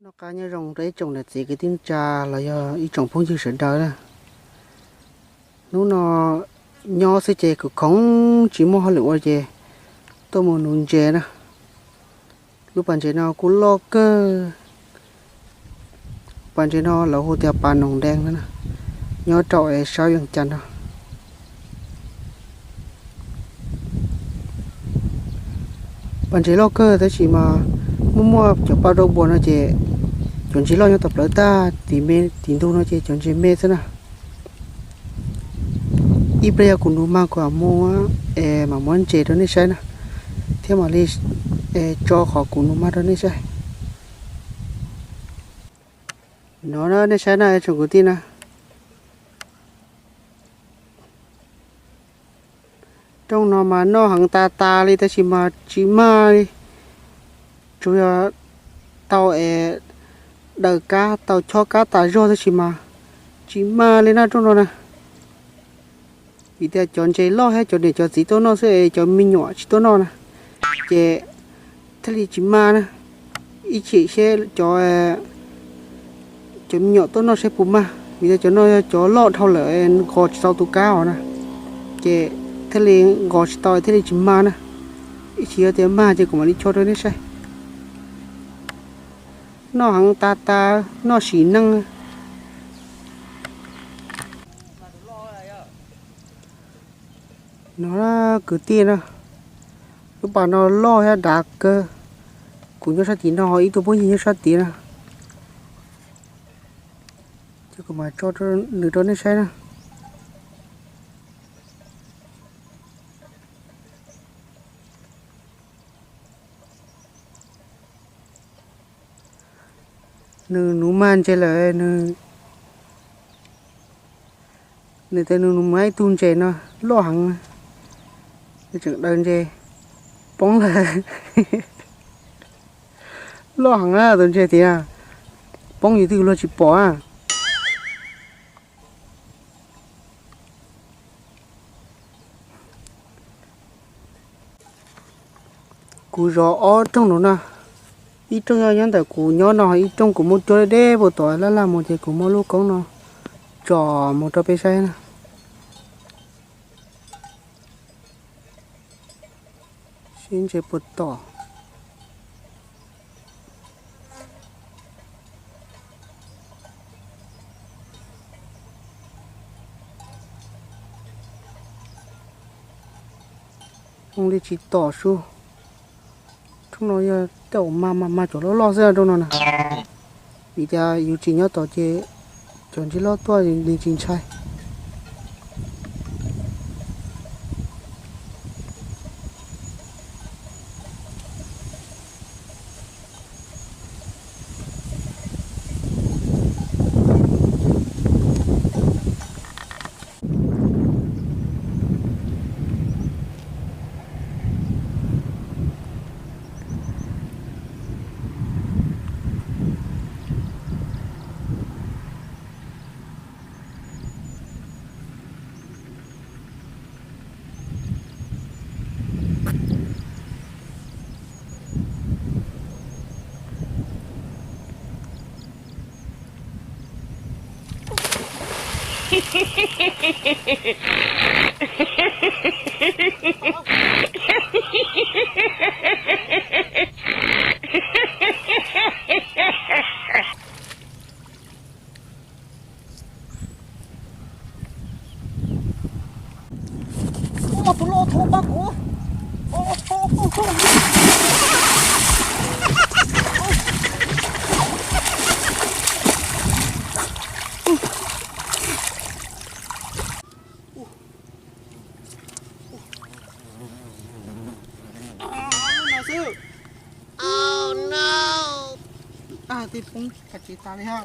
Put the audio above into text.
Noj qab nyob zoo rau ib tsoom niam txiv kwv tij neej tsa los yog ib tsoom phooj ywg sawv daws na. Hnub no nyob xwb ces khoom khoom tsis muaj hauj lwm ua ces tuaj mus nuv ntses na. Lub pas ntses no kuj loj kawg. Pas ntses no lawv hu tias pas Noom Dees na, nyob rau es sab Vees Cas no. Pas ntses loj kawg tab sis mas muaj muaj cov paj rau npua no ces cov ntses loj nyob tom plawv tag, tim me tim ntug no ces cov ntses me xwb na. Ib pliag yog kuv nuv mag kuv mam mus, es mam muab ntses rau nej saib na, thiab mam li tso qhov kuv nuv mag rau nej saib. No nej saib na tsoom kwv tij na. Rooj no mas noj heev tas tas li tab sis mas tsis mag li. Tsuas yog tau es daws kab tau chob kab tas zog tab sis mas tsis mag li na rooj no na. Vim tias cov ntses loj thiab cov niam cov txiv tuaj noj xwb es cov me nyuam tsis tuaj noj na, ces thiaj li tsis mag na. Ib chim seb cov, cov me nyuam tuaj noj seb puas mag, vim tias cov no yog cov loj dhau lawm nqos tsis tau tus kab os na, ces thiaj li nqos tsis tau thiaj li tsis mag na. Ib chim yog tias mag ces kuv mam li cho rau nej saib. Noj heev tas tas, noj sim neej. No kwv tij na, lub pas no loj thiab dav kawg. Kuv nyob sab tid no, ib tug phooj ywg nyob sab tid na. Ces kuv mam tso nws rau nej saib na. Nws nuv mag ntses lawm, nws tias nws nuv mag ib tug ntses no loj heev, nws tseem daws ntses poob lawm. Loj heev na tus ntses tias, poob yus twb luag tsis pom na. Kuv zov ob rooj no na, ib rooj nyob ntawm kuv nyob no, ib rooj kuv muab cuab deb deb puag tod laj laj mus ces kuv muab lub koob no tsom mus rau peb saib na. Seb ntses puas tom. Zoo li tsis tom sub. Rooj no yog tej uas mag mag mag cov loj loj xwb rooj no na. Vim tias yus tsis nyob tod ces cov ntses loj tuaj nws tsis ntshai. Tus loj thaum pab kuv. Twb poob khav tsis tas li ha.